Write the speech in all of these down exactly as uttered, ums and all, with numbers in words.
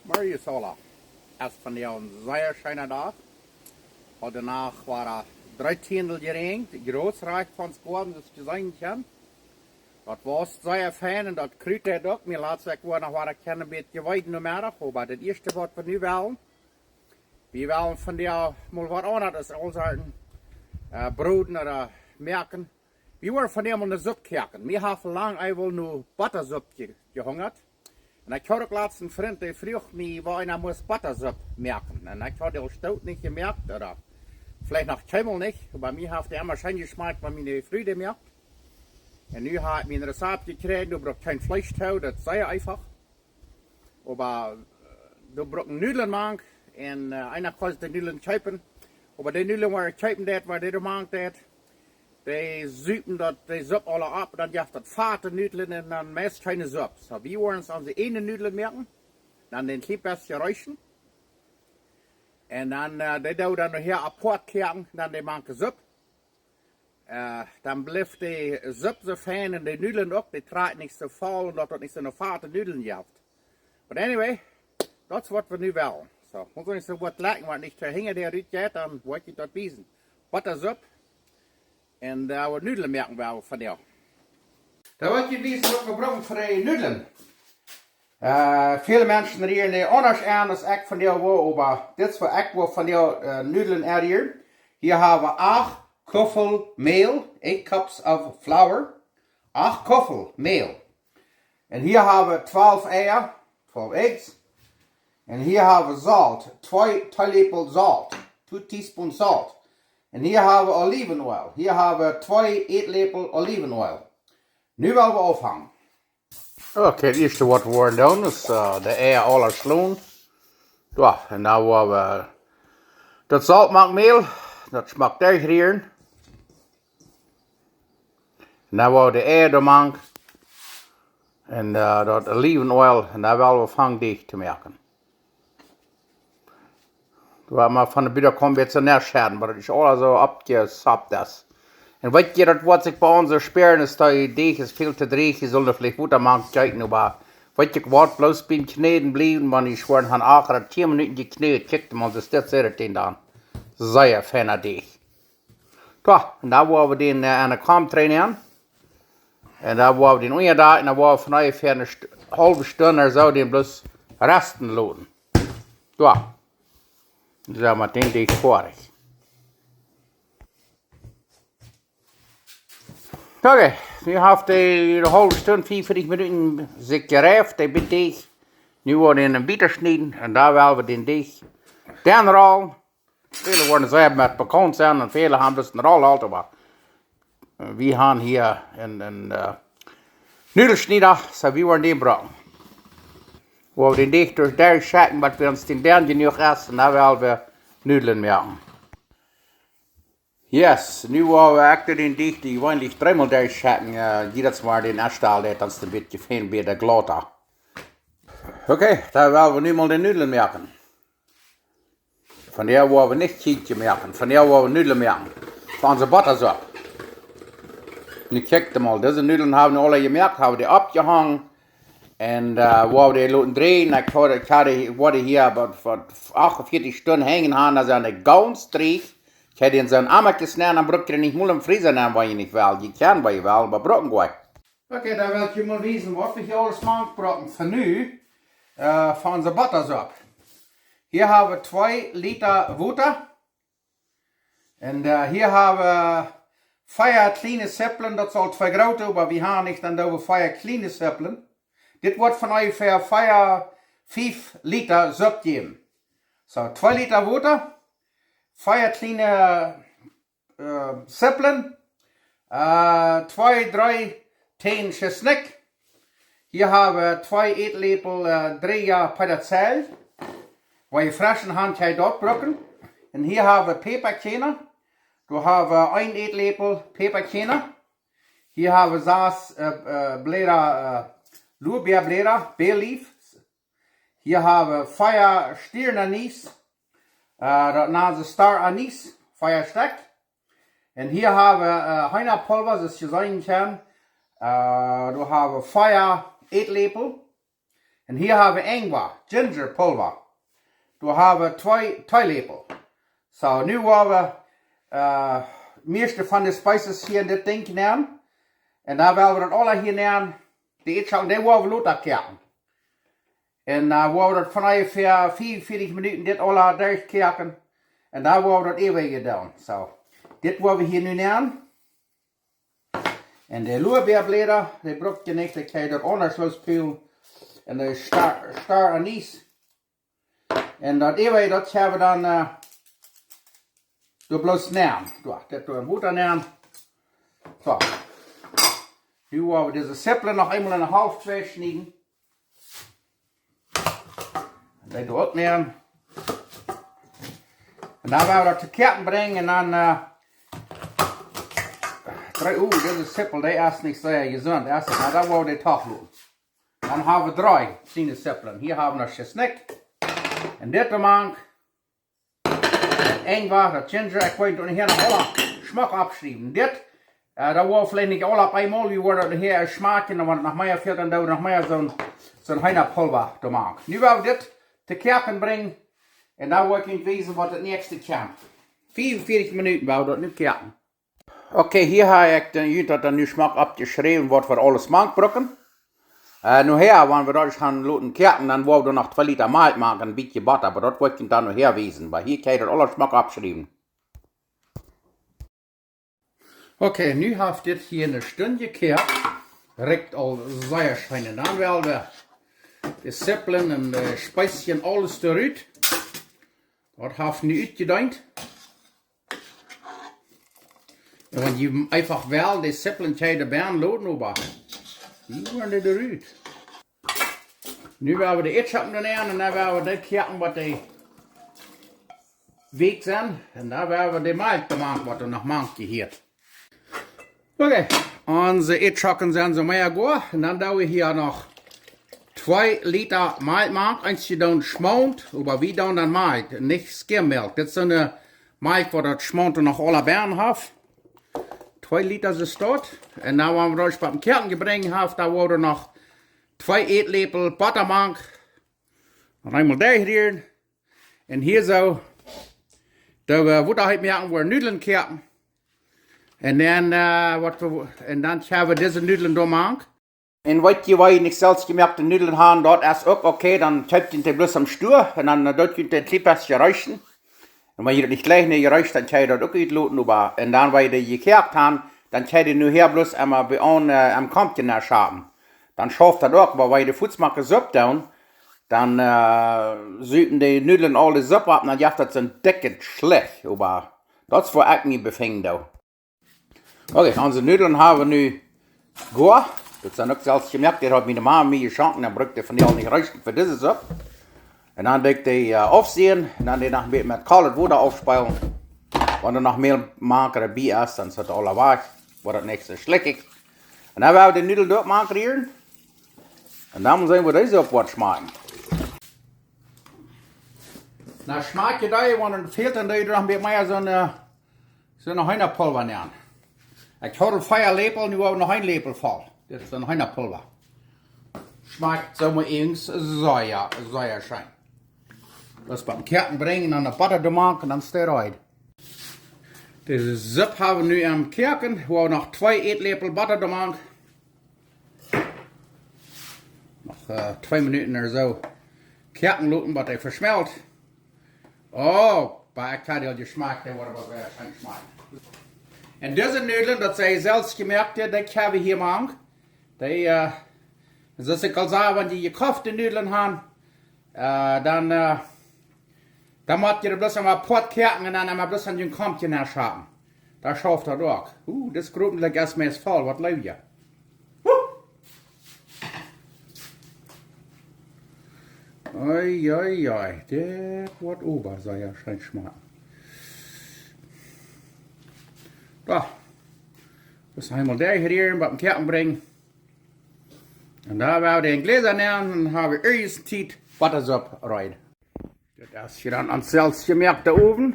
Maria Sola. Es vondoag een sea scheena Dach. Vondoag wia daut dreetieen Grod, jrod rajcht von Squaden, daut es to seenen. Daut wia sea fein un daut Krut deed uk. Mie lat sikj woa noch waut kjennen een bät jeweiden no Meddach, oba daut ieeschte waut wie nu wellen, wie wellen vondoag mol waut aundasch aus aul Sorten, äh, Broden ooda moaken. Wie woaren vondoag mol eene Supp koaken. Mie haft lang eewel no Bottasupp je-, jehungat. Un ekj haud uk latst eenen Frint, dee fruach mie, woo eena must Bottasupp moaken. Un ekj haud dee aul stoot nich jemoakt, ooda veleicht noch kjeenmol nich, oba mie haft dee emma scheen jeschmakjt, wan miene Fru dee moakt. Un nu hab ekj mien Rezept jekjräajen, doa brukt kjeen Fleesch too, daut es sea eefach. Oba, äh, doa brukt Nudlen mank, un, äh, eena kaun de Nudlen kjeepen. Oba de Nudlen, waut wie kjeepen deeden, waut dee doa mank deeden, dee supen daut, dee Supp aula opp, dan jeft daut fate Nudlen un dan meist kjeene Supp. Soo, wie woaren ons onse eejne Nudlen moaken, dan dän kjlien bät reeschen. Un dan, äh, dee doo wie dan nohäa apoat koaken, dan dee mank de Supp. Äh, dan blift de Supp soo fein un de Nudlen uk, dee trakjt nich soo voll un daut daut nich soo ne fate Nudlen jeft. But anyway, daut es waut wie nu wellen. Soo, mott wie nich soo waut lecken, wan nich de Hinja doa rut jeit, dan woa ekj daut wiesen. Bottasupp. Un, äh, waut Nudlen moaken wie vondoag. Dan woa ekj wiesen waut wie brucken fa de Nudlen. Äh, väle Menschen rieren dee aundasch aun aus ekj vondoag woa, oba dit es waut ekj woa vondoag, äh, Nudlen aunrieren. Hia hab wie acht Kuffel Mäl, eight cups of flour. Acht Kuffel Mäl. Un hia hab wie twalf Eia, twelve eggs. Un hia hab wie Solt, twee Teeläpel Solt, two teaspoons salt. Un hia hab wie Olivenoil, hia hab wie twee Ätläpel Olivenoil. Nu well wie aunfangen. Okay, daut ieeschte waut wie woaren doonen es, äh, de Eia aula schlonen. Jo, un dan woa wie daut Solt mank Mäl, daut schmock derchrieren. Un dan woa wie de Eia doa mank. Un, äh, daut Olivenoil. Un dan well wie aunfangen Deajch to moaken. Doa mau von de Buta kaun een bät näa schedden, oba daut es aula soo oppjesoppt es. Un weet jie, daut woat sikj bie ons soo spieren, es daut Deajch es väl to dreech, jie sullen veleicht Wota mank kjikjen, oba weet jie waut, bloos biem Kjnäden bliewen, wan jie schwoaren han acht ooda tieen Minuten jekjnät, kjikjt mol, daut es dit sea dan. Sea feina Deajch. Jo, un dan woa wie dän, äh, aun de Kom trennen. Un dan woa wie dän unjadakjen, un dan woa wie von onjefäa eene St-, haulwe Stund ooda soo dän bloos resten loten. Jo. Soo, met dän Deajch foadich. Okay, nu haft dee eene haulwe Stund, veeaunvieetich Minuten sikj jereift, dee bät Deajch. Nu woa wie dän bät schnieden, un dan well wie dän Deajch dan rollen. Väle woaren sea met bekaunt sennen un väle han bloos een Roll aul, oba, äh, wie han hia een, een, äh, Nudelschnieda, soo wie woaren dän brucken. Woa wie dän Deajch derchschekjen, waut bie ons dan jenuach es, un dan well wie Nudlen moaken. Yes, nu woa wie uk dän Deajch, dee wie eejentlich dreemol derchschekjen, äh, jiedet Mol dän Aschtal, daut ons een bät fein bie de Glota. Okay, dan well wie nu mol de Nudlen moaken. Vondoag woa wie nich Kjietjes moaken, vondoag woa wie Nudlen moaken. Von onse Bottasupp. Nu kjikjt mol, dise Nudlen hab wie aula jemoakt, hab wie dee oppjehongen. Un, äh, woa wie dee loten dreien, ekj haud, ekj haud dee, woa dee hia bie, bie achtundvieetich Stunden henjen han, dan sent dee gaunz dreech. Ekj haud dee en soon Amma jeschnäden, dan bruck jie dee nich mol em Freezer nämen, wan jie nich wellen. Jie kjennen, wan jie wellen, oba brucken goa. Okay, dan well ekj junt mol wiesen, waut wie hia aules mank brucken fa nu, äh, fa onse Bottasupp. Hia hab wie twee Lita Wota. Un, äh, hia hab wie vea kjliene Sipplen, daut sent twee groote, oba wie han nich, dan doo wie vea kjliene Sipplen. Dit woat von onjefäa vea, fief Lita Supp jäwen. Soo, twee Lita Wota, vea kjliene, äh, Sipplen, äh, twee, dree Tänen Tschesnikj. Hia hab wie twee Ätläpel, äh, Dreeja Petersilie. Wan jie fresch han, kjenn jie daut brucken. Un hia hab wie Päpakjäna. Doa hab wie een Ätläpel Päpakjäna. Hia hab wie sas, äh, äh, Bläda, äh, Lorbeerbläda, bay leaf. Hia hab wie vea Stierenanies, äh, daut nanen see Star Anise, vea Stekj. Un hia hab wie, äh, Heenapulva, soo aus jie seenen kjennen. Äh, doa hab wie vea Ätläpel. Un hia hab wie Ingwer, Ginger Pulver. Doa hab wie twee Teeläpel. Soo, nu woa wie, äh, mieeschte von de Spices hia en dit Dinkj nämen. Un dan woa wie daut aula hia nämen. De Eadschocken, dee woa wie lota koaken. Un dan woa wie daut von onjefäa fiefunvieetich Minuten dit aula derchkoaken. Un dan woa wie daut äwaje doonen. Soo, dit woa wie hia nu nämen. Un de Luabäabläda, dee bruck jie nich, dee kjenn jie aundasch loospülen. Un de Star, Star Anise. Un daut äwaje, daut kjenn wie dan, äh, doa bloos nämen. Doa, dit doa em Wota nämen. Soo. Nu woa wie dise Zippel noch eemol en de Halft tweischnieden. Un dee doa uk nämen. Un dan woa wie daut to koaken brinjen un dan, äh, dree, uh, dise Zippel, dee es nich sea jesunt, es et? Na, dan woa wie dee toch loten. Dan hab wie dree kjliene Zipplen. Hia hab wie noch Schisnikj. Un dit doamank. Ingwer, daut Ginger, ekj woa daut hia noch aula schmock oppschriewen. Dit, äh, daut woa wie veleicht nich aula opp eemol, wie woaren daut hia schmakjen, un wan et noch mea fält, dan doo wie noch mea soon, soon Heenapulva doamank. Nu woa wie dit to koaken brinjen, un dan woa ekj junt wiesen, waut daut näakjste kjemt. Fiefunvieetich Minuten woa wie daut nu koaken. Okay, hia hab ekj dan, junt daut dan nu schmock oppjeschräwen, waut wie aules mank brucken. Äh, nohäa, wan wie daut ieescht han loten koaken, dan woa wie noch twee Lita Malkj mank, en bät Botta, oba daut woa ekj junt dan nohäa wiesen. Oba hia kjenn jie daut aules schmock oppschriewen. Okay, nu haft dit hia eene Stund jekoakt. Rikjt aul sea scheen. Un dan woa wie de Zipplen un de Spices aules doarut. Daut haft nu utjedeent. Un wan jie eefach wellen, de Zipplen kjenn jie doabie loten, oba dee woaren doa rut. Nu woa wie de Eadschocken doa nämen un dan woa wie dee koaken, waut dee weekj sent. Un dan woa wie de Malkj doamank, waut doa noch mank jehieet. Okay, onse Eadschocken sent soo mea goa. Un dan doo wie hia noch twee Lita Malkj mank. Eenje doonen Schmaunt, oba wie doonen dan Malkj, nich Skim Milk. Dit es soone Malkj, waut daut Schmaunt noch aula bennen haft. Twee Lita es daut. Un dan, wan wie daut bie daut Koaken jebrinjt haben, dan woaren noch twee Ätläpel Botta mank. Noch eemol derchrieren. Un hia soo, daut wie Wota heet moaken, wua Nudlen koaken. Un dan, äh, waut wie, un dan haben wie dise Nudlen doamank. Un wan jie nich selfst jemoakte Nudlen haben, daut es uk okay, dan kjeept jie dee bloos aum Stua un dan, äh, doot jie dee en kjlien bät reesten. Un wan jie daut nich jlikj nich reest, dan kjenn jie daut uk utloten, oba, un dan, wan jie dee jekoakt haben, dan kjenn jie dee nohäa bloos emol bie ons, äh, em Komkje nenschaupen. Dan schauft daut uk, oba wan jie dee fuaz moaken Supp doonen, dan, äh, supen de Nudlen aul de Supp opp, un dan jeft daut soon dikjet Schlecht, oba daut es wua ekj mie bie finjen doo. Okay, onse Nudlen haben wie nu goa. Daut sent uk selfst jemoakt, dee haft miene Mame mie jeschonken, dan bruck ekj dee vondoag nich reesten fa dise Supp. Un dan doo ekj dee, äh, aufseien un dan dee noch met, met kolt Wota aufspeelen. Wan doa noch mea Malkj bie es, dan es daut aul wajch, woat daut nich soo schlecht. Un dan woa wie de Nudlen doa mank rieren. Un dan mott wie seenen, woo dee soo opp woat schmakjen. Na, schmakjt dee, wan et fält, dan doo wie noch een bät mea soon, äh, soon Heenapulva nämen. Ekj hab vea Läpel, nu hab ekj noch een Läpel voll. Dit es dan Heenapulva. Schmakjt soo mau irjent sea, sea scheen. Daut bie daut Koaken brinjen un dan de Botta doamank un dan es dee reed. Dise Supp haben wie nu aum Koaken. Wie haben noch twee Ätläpel Botta doamank. Noch, äh, twee Minuten ooda soo koaken loten, bat dee veschmelt. Oh, bie ekj hab dee aul jeschmakjt, dee woaren waut sea scheen schmakjen. Un dise Nudlen, daut sent selfst jemoakte, dee hab ekj hia mank. Dee, äh, soo aus ekj aul säd, wan jie jekoffte Nudlen haben, äh, dan, äh, dan mott jie bloos emol apoat koaken un dan emol bloos en jun Komkje nenschaupen. Dan schauft daut uk. Uh, dit Gropen es meist voll, waut jleew jie? Oi, oi, oi, dit woat oba sea scheen schmakjen. Soo. Daut eemol derchrieren, bat daut Koaken brinjen. Un dan woa wie dee en Jläsa nämen un dan haben wie ieescht Tiet Bottasupp reed. Daut es hia dan onse selfst jemoakte Owen.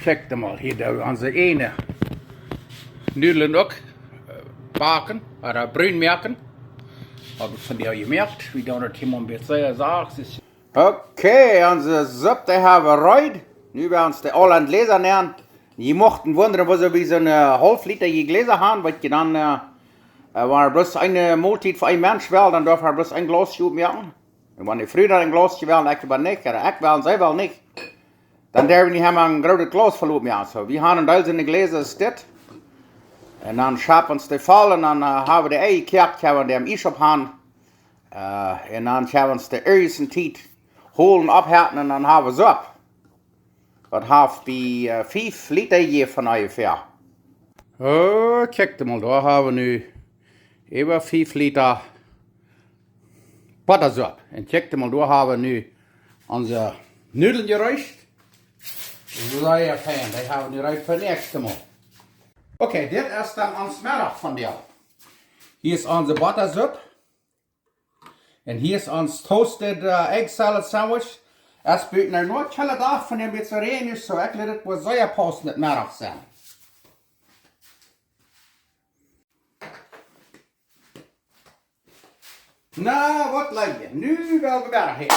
Kjikjt mol hia, doa onse eejne Nudlen uk, äh, backen, ooda brun moaken. Hab ich von dir gemerkt, wie du das Thema ein bisschen sagst. Ist Okay, onse Supp, dee hab wie reed. Nu woa wie ons dee aula en Gläsa nämen. Jie muchten wundren, woo see bie soone, äh, haulf Lita Gläsa han, waut jie dan, äh, äh, wan bloos eene Moltiet fa een Mensch well, dan darf hee bloos een Glas Supp moaken. Un wan de Fru dan een Glas well, ekj oba nich, ooda ekj well, see well nich, dan derw wie nich emma een grootet Glas voll moaken. Soo, wie han een Deel soone Gläsa aus dit. Un dan schaup wie ons dee voll un dan, äh, hab wie dee Eia jekoakt, hab wie dee em Iesschaup han. Äh, un dan hab wie ons dee ieeschte Tiet holen, oppheeten un dan hab wie Supp. Daut haft bie, äh, fief Lita jejäft von onjefäa. Oh, kjikj mol, doa hab wie nu äwa fief Lita Bottasupp. Un kjikj mol, doa hab wie nu onse Nudlen jereescht. Sea fein, dee hab wie nu reed fa daut näakjste Mol. Okay, dit es dan ons Meddach vondoag. Hia es onse Bottasupp. Un hia es ons toasted, äh, egg salad sandwich. Es buten een kjelda Dach, von däm woat et räajnen, soo ekj lot et woll sea paussent Meddach sennen. Na, waut leew jie? Nu well wie wieda heen.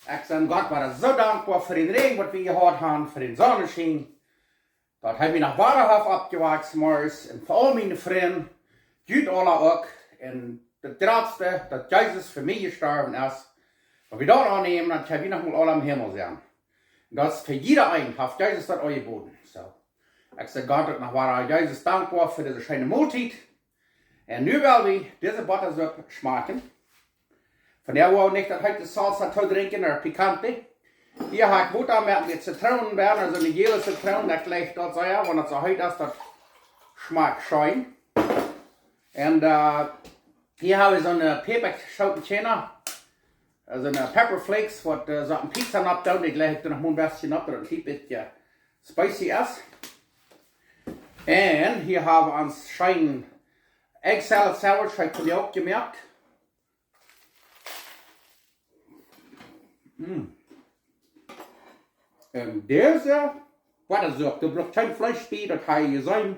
Ekj sie Gott wada soo dankboa fa dän Räajen, waut wie jehaut han, fa dän Sonneschien. Daut hee mie noch wada haft oppjewakjt morjes un fa aul miene Frind, junt aula uk. Un daut jratste, daut Jesus fa mie jestorwen es. Wan wie daut aunnämen, dan kjenn wie noch mol aula em Himmel sennen. Un daut es fa jieda een, haft Jesus daut aunjeboden. Soo, ekj sie Gott uk noch wada, Jesus, dankboa fa dise scheene Moltiet. Un nu well wie dise Bottasupp schmakjen. Vondoag woa wie nich daut heete Salsa todrinkjen, ooda picante. Hia hab ekj Wota met, met Zitroon bie, aulsoo eene jäle Zitroon, daut jlikjt daut sea, wan et soo heet es, daut schmakjt scheen. Un, äh, hia hab wie soone Päpaschooten, äh, soone Pepper Flakes, waut, äh, soo opp Pizza nopp doonen, dee jlikj ekj doa noch mol een bät nopp, daut et een kjlien bät spicy es. Un hia hab wie ons scheen egg salad sandwich, hab ekj fa junt uk jemoakt. Mm. Un dise, waut es daut? Doa brukt kjeen Fleesch bie, daut hab jie jeseenen.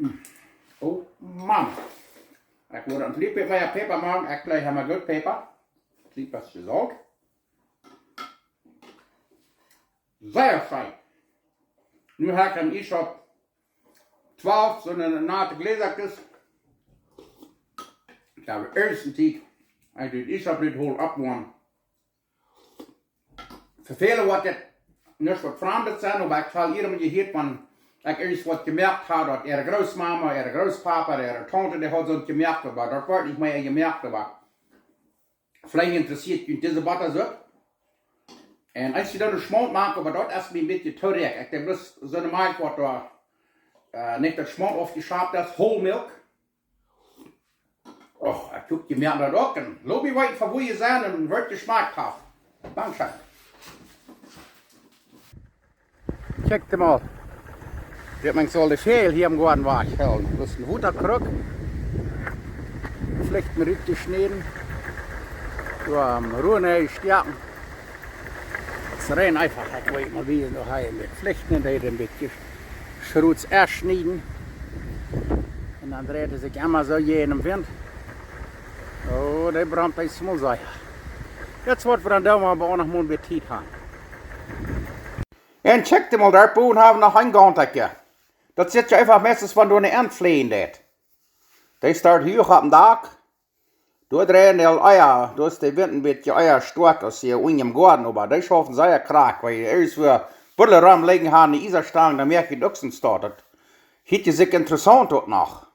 Mm. Oh Mann. Ekj wull een kjlien bät mea Päpa moaken, ekj jlikj emma goot Päpa. Kjlien bät Solt. Sea scheen. Nu hab ekj em Iesschaup twalf soone nate Gläsakjes. Daut es de ieeschte Tiet, ekj doo Iesschaup nich hool oppwoamen. Fa väle woat dit nuscht waut Framdet sennen, oba ekj hab hia emma jehieet, wan ekj irjent waut jemoakt hab, daut äare Grootmama, äare Grootpapa, äare Taunte, dee haud soont jemoakt, oba daut woat nich mea jemoakt, oba veleicht interessieet junt dise Bottasupp. Un ekj sie dan een Schmaunt moaken, oba daut es mie een bät too rikj. Ekj denkj bloos soone Malkj, waut doa, äh, nich daut Schmaunt aufjeschauft es, whole milk. Och, ekj hop, jie moaken daut uk. Un lot mie weeten, von wua jie sent un woo et jeschmakt haft. Dankscheen. Kjikj mol. Dit Mensch saul de Väajel hia em Goaden wajchhoolen. Daut es een Wotakruck. Flichten rutjeschnäden. Doa am Ruhe jestoaken. Daut es rein eefach, ekj weet mol, woo daut hia met Flichten, dee een bät Schruts erschnieden. Un dan dreit hee sikj emma soo hia em Wint. Oh, dee bromt eemol sea. Daut woat wie dan doonen, wan wie uk noch mol een bät Tiet haben. Un kjikj mol, doa bowen hab wie noch een Gauntakje. Daut sitt je eefach meistens, wan doa een Ent fleajen deit. Dee steit huach oppem Dak. Doa dreien dee aul Eia, doa es de Wint een bät ea stoakj aus hia unjen em Goaden, oba dee schaufen sea krakjt, wiels dee ieescht wua Buddel romlijen haben, de Iesastang, dan moakjen dee uk soon Staut. Daut hieet sikj interessaunt uk noch.